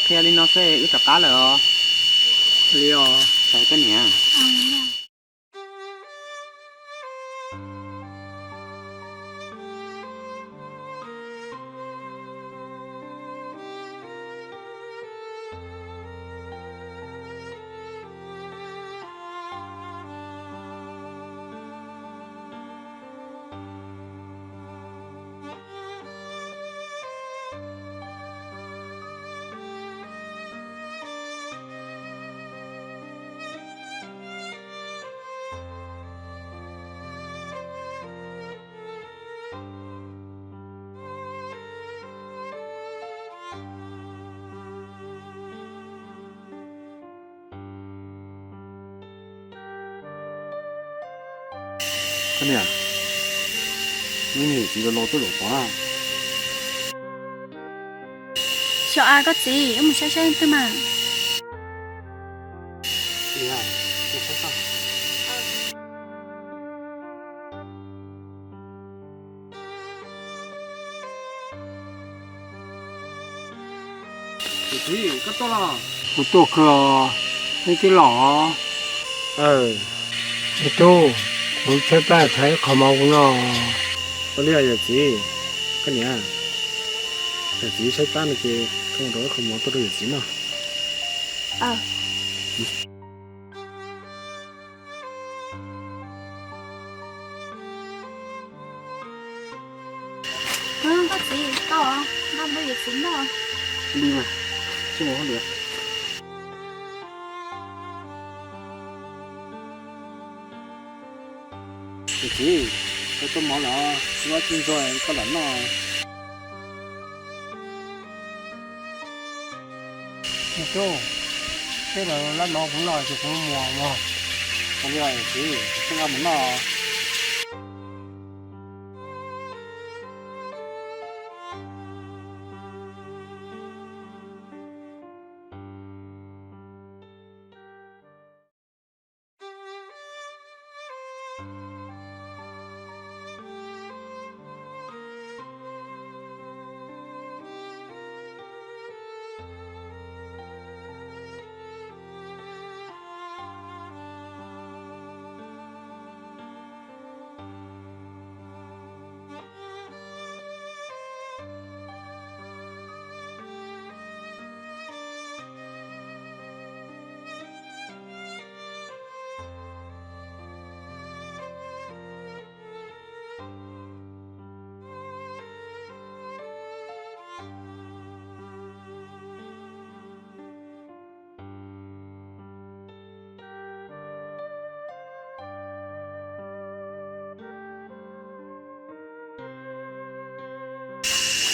Qhia li no xwb wb rov qab lawm os. Li os, koj niam. Koj niam, neb niam txiv los los tuaj zaum tod na. Xyov as koj txiv, wb mus saib saib leej twg mas. Kuv tuaj kawg os, neb twb los. Me tub, kuv tshaib plab, thaiv ib qho mov kuv noj. Ua li yawm txiv, koj niam, yawm txiv tshaib plab no ces koj mus rau ib qho mov tuaj rau yawm txiv noj. Koj txiv, tau, noj rau yawm txiv noj. Li mas, tsis mus hauj lwm. Yawm txiv, koj tuaj mov los, tsis muaj txiv ntxuag koj los noj. Me tub, seb lawv lab mov kuv noj ces kuv mus mog. Ua li yawm txiv, koj nqa mus noj.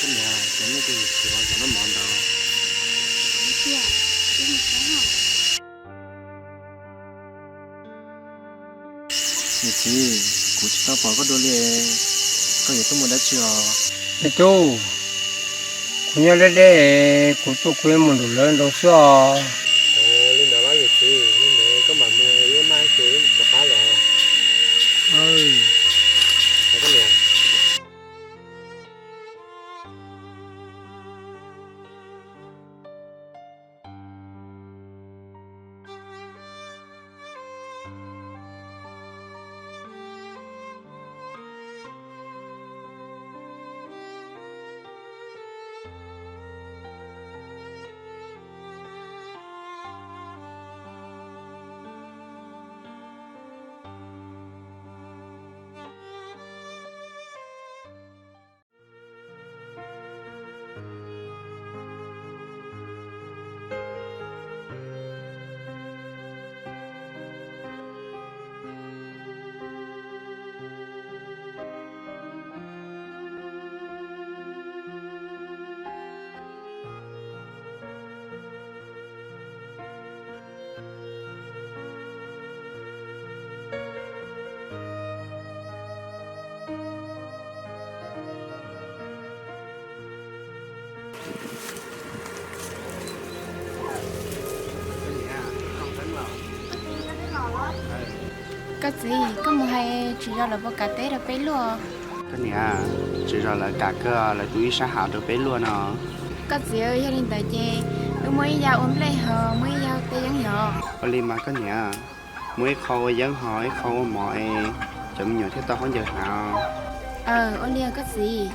Koj niam, cov nej tus yawm txiv los zaum noj mov ntawd. Yawm txiv, kuv tsis tau pom koj dua li, koj yuav tuaj mus dab tsi os? Me tub, kuv nyob deb deb, kuv tuaj kuv yuav mus nram lawv nraud xwb os. Li ntawd los yawm txiv, li ntawd koj mam mus, wb maj ces wb rov qab los. Koj txiv, koj mus hais tsis zog lawv puas kam teb rau peb luaj? Koj niam, tsis zog lawv kam kawg, lawv tu ib sab hav rau peb luaj no. Koj txiv, yog li ntawd ces wb Muaj ib yav ua nplej ho muaj ib yav ua teb yeeb yog? Ua li mas koj niam, muaj ib qho ua yeeb ho ib qho ua mov es cov me nyuam thiaj tau khaub ncaws hnav. Aw, ua li koj txiv.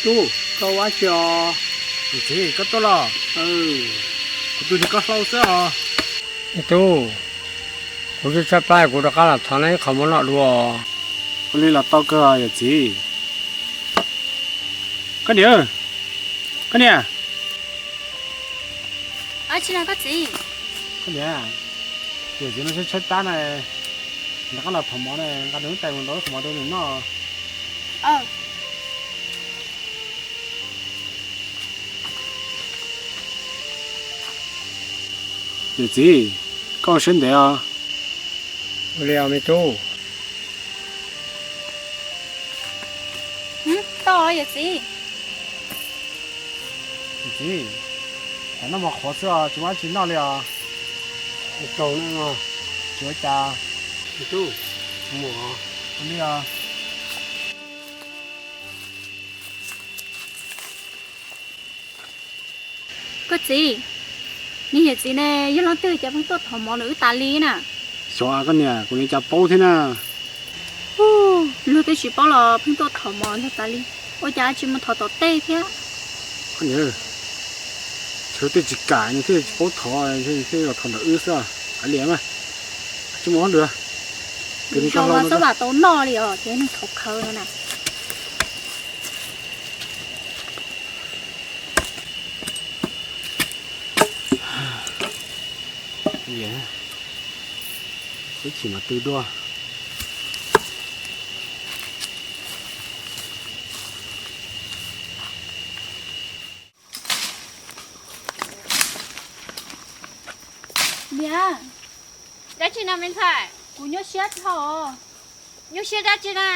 Tub, koj ua dab tsi os? Txiv, koj tuaj los? Kuv tus niag koj hlau xwb os. Me tub, kuv twb tshaib plab, kuv rov qab los thov nej ib qho mov noj dua. Ua li los tau kawg yawm txiv. Koj niam, koj niam. Koj niam, yawm txiv no tshaib tshaib plab na, rov qab los thov mov na, nqa nws lub tais mus ntaus qhov mov rau nws noj. Yawm txiv, koj ua siab ntev os. Ua li os me tub. Tau yawm txiv. Yawm txiv, noj mov qhuav xwb os, tsis muaj dab tsi noj li os. Tsis ua cas. Me tub, mus os. Ua li os. Koj txiv, niag yawm txiv ne yog leej twg cas pheej tuaj thov mov nws wb tas li na? Xyov koj niam, kuv li cas paub thiab na. Luag twb tsis paub los pheej tuaj thov mov nrog tas li, ua cas tsis mus thov tom tej thiab? Koj niam, tshuav tej tsis kam nws thiaj tsis paub thov, thiaj los thov ntawm wb xwb. Kav liam mas, tsis mus hauj lwm. Zoo mas txhob vam tau noj li os, ces neeg thov khawv no na. Ib chim mas tw dua. Niam, dab tsi no me ntxhais? Kuv nyuaj siab dhau. Nyuaj siab dab tsi na?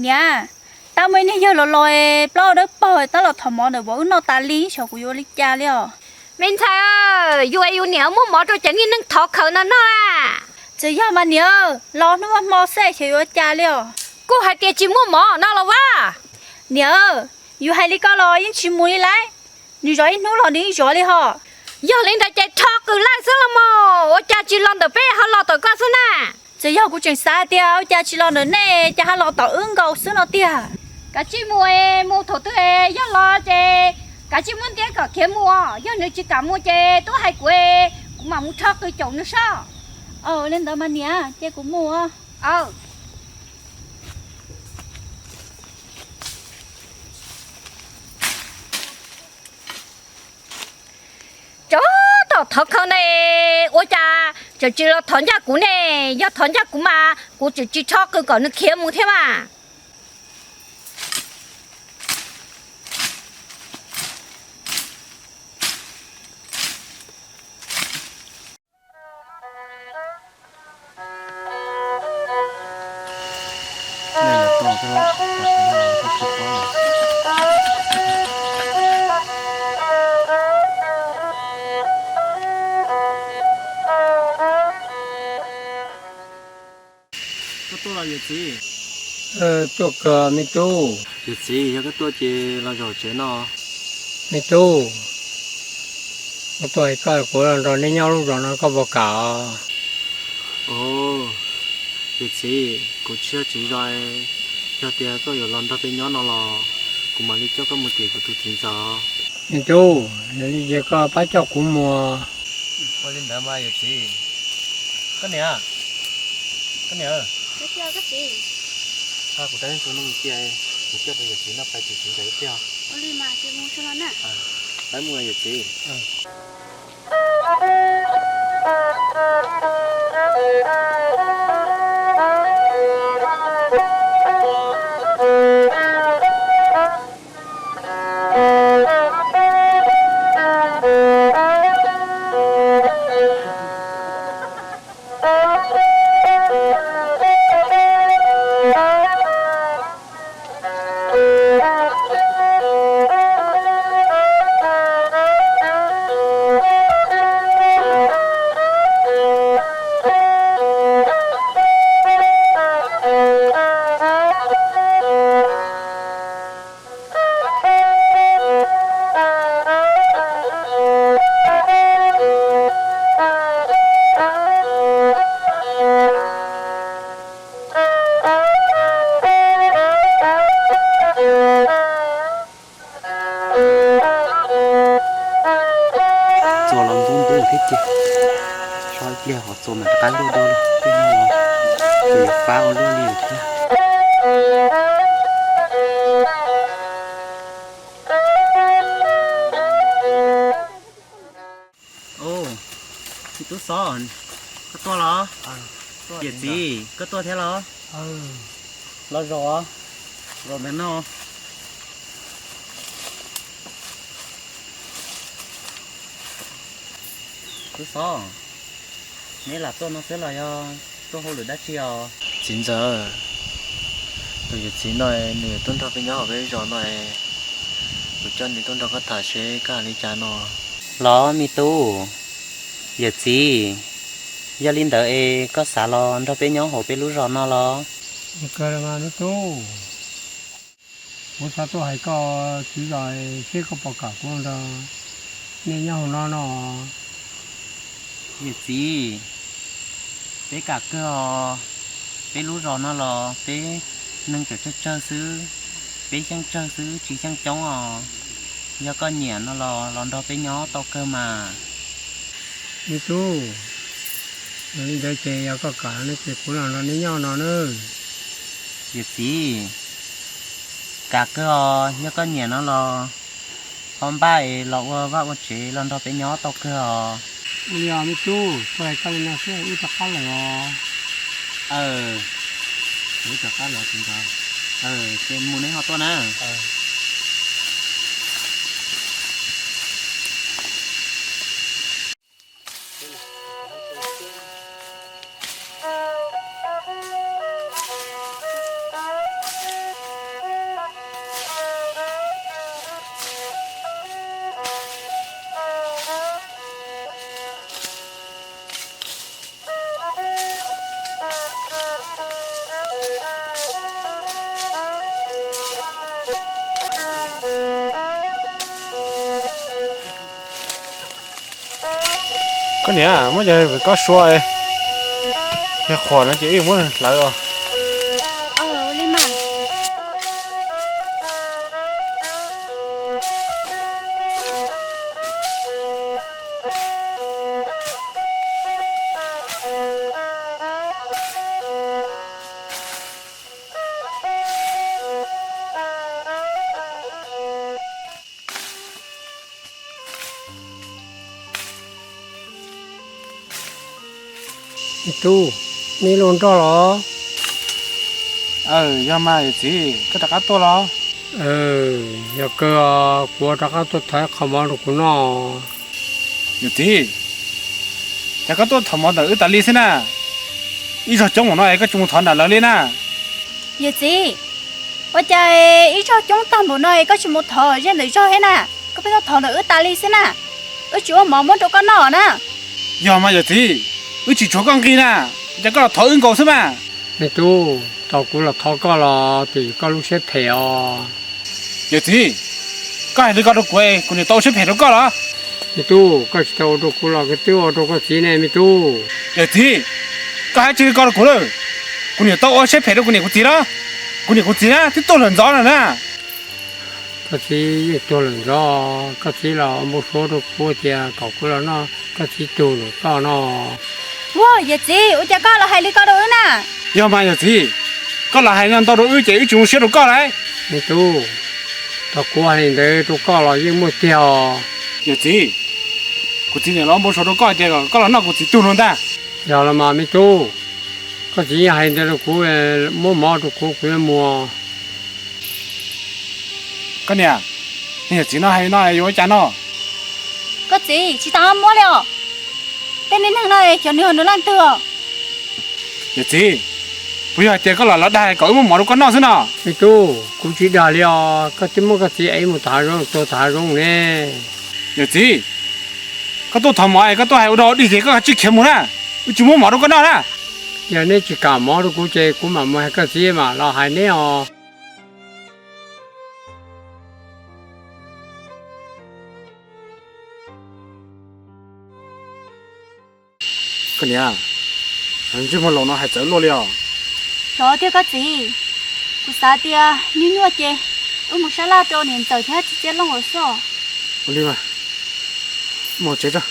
Niam, tab muaj ib niag yawg los los es plaub dawb paug tab los thov mov ntawm vauv wb noj tas li, xyov kuv yuav ua li cas li os. Me ntxhais, yus es yus niam muab mov rau cov niag neeg thov khawv no noj na. Txawm yog mas niam, los hnub muaj hmo xwb xyov yuav ua cas li os. Kuj hais tias tsis muaj mov no los vaj. Niam, yus hais li koj los yeej tsis mus li lauj. Nws zov ib hnub los nws yeej zov li hos. Yog li ntawd ces rho qws laij xwb los mas, ua cas tsis los ntawm peb ho los tom koj xwb na? Txawm yog kuv tseem xav tias ua cas tsis los ntawm nej, cas ho los tom wb nkaus xwb no tiag. Kav tsij mus, mus thaum twg yog los ces kav tsij muab ntiab kom khiav mus os. Yog nws tsis kam mus ces twb hais kuv, kuv mam mus rho qws caum nws soj. Aw, li ntawd mas niam, ces kuv mus. Tsov tom thov khawv ne, ua cas tseem tsis los thov ncaj kuv ne? Yog thov ncaj kuv mas kuv tseem tsis rho qws kom nws khiav mus thiab mas. Koj tuaj los yawm txiv? Tuaj kawg me tub. Yawm txiv, yog koj tuaj ces los zaum tsev no. Me tub, Kuv tuaj hais koj, kuv los nrog neb nyob lub zos no koj puas kam? Yawm txiv, kuv tsis yog tsis zoo. Yog tias koj yuav los nrog peb nyob no los kuv mam li coj koj mus tim kuv tus txiv ntxawm. Me tub, yog li ces koj pab coj kuv mus. Ua li ntawd mas yawm txiv. Koj niam, koj niam, kuv tab tus no cia, kuv coj tus yawm txiv no pais tim txiv ntxawm ib pliag. Pab mus yawm txiv. Txua los ntub ntub thiab ces, so ib pliag ho txua mam rov qab luaj dua li, tej no ces yuav fab ua luaj li thiab. Txiv tub Xov, koj tuaj los? Yawm txiv, koj tuaj thiab los? Los zaum, zaum ntawm no. Tub Xov, neb lam tuaj no xwb los yog tuaj hauj lwm dab tsi os? Txiv ntxawm, tus yawm txiv no nws tuaj nrog peb nyob hauv peb zos no, kuv coj nws tuaj nrog koj tham seb koj hais li cas no. Los me tub, yawm txiv, yog li ntawd es koj xav los nrog peb nyob hauv peb lub zos no los? Kuv xav tuaj hais koj txiv zos seb koj puas kam kuv nrog nej nyob hauv no no. Yawm txiv, peb kam kawg os. Peb lub zos no los peb neeg tseem tsawg tsawg xwb, peb xyeej tsawg xwb tsis xyeej coob os. Yog koj nyiam no los los nrog peb nyob tau kawg mas. Me tub, yog li ntawd ces yog koj kam no ces kuv los nrog nej nyob no na. Yawm txiv, kam kawg os, yog koj nyiam no los ho npaj es los ua vaj ua tsev los nrog peb nyob tau kawg os. Ua li os me tub, kuv hais koj li no xwb wb rov qab lawm os. Wb rov qab lawm txiv ntxawm. Ces mus neb ho tuaj na. Koj niam, muab cov koj sua, yog qhuas no ces wb muab hlawv os. Me tub, neb los nrog los? Yog mas yawm txiv, koj rov qab tuaj los? Yog kawg os, kuv rov qab tuaj thov ib qho mov rau kuv noj. Yawm txiv, cas koj tuaj thov mov ntawm wb tas li xwb na? Ib zog coob ua no es koj tsis mus thov nram lawv li na? Yawm txiv, ua cas ib zog coob tag npaum no es koj tsis mus thov zej ntawm zog thiab na? Koj pheej tuaj thov ntawm wb tas li xwb na. Wb tsis ua mov muab rau koj noj na. Yog mas yawm txiv, wb tsis tshuav koj nqi na, cas koj los thov wb nkaus xwb mas. Me tub, tau kuv los thov koj los vim koj lub siab phem os. Yawm txiv, koj hais li ko rau kuv, kuv niam tau siab phem rau koj los? Me tub, koj tsis tau ua rau kuv los koj twb ua rau koj txiv ne me tub. Yawm txiv, koj hais tsis li ko rau kuv lawm. Kuv niam tau ua siab phem rau kuv niam kuv txiv na. Kuv niam kuv txiv na twb tuag lawm ntxov no na. Koj txiv yeej tuag lawm ntxov, koj txiv los npau suav rau kuv tias kom kuv los noj koj txiv tug ntawm koj no. Ua, yawm txiv, ua cas koj los hais li ko rau wb na? Yog mas yawm txiv, koj los hais no ntau rau wb ces wb tsis zoo siab rau koj lauj. Me tub, tau kuv hais li ntawd rau koj los yeej muaj tiag os. Yawm txiv, kuv txiv niam los npau suav rau koj tias kom koj los noj kuv txiv tug no ntag. Yog los mas me tub, koj txiv yeej hais li ntawd rau kuv, muab mov rau kuv kuv yuav mus. Koj niam, niag yawm txiv no hais no yuav ua cas no? Koj txiv, tsis tas muab li os. Tej niag neeg no xyov nws yog nws leej twg os. Yawm txiv, puas yog hais tias koj los los dag kom wb muab mov rau koj noj xwb no? Me tub, kuv tsis dag li os, koj twb muab koj txiv ev mus tom hav zoov, tua tom hav zoov ne. Yawm txiv, koj tuaj thov mov es koj tuaj hais ua dog ua dig ces koj kav tsij khiav mus na, wb tsis muab mov rau koj noj na. Yog neb tsis kam mov rau kuv ces kuv mam mus hais koj txiv mam los hais neb os. Koj niam, ntsej muag laus no hais txawv luaj li os. Xyov tiag koj txiv, kuv xav tias nyuaj nyuaj ces wb mus sab laj rau niam ntxawm thiab txiv Txiaj Looj lawm xwb. Ua li mas, mus tsev tso.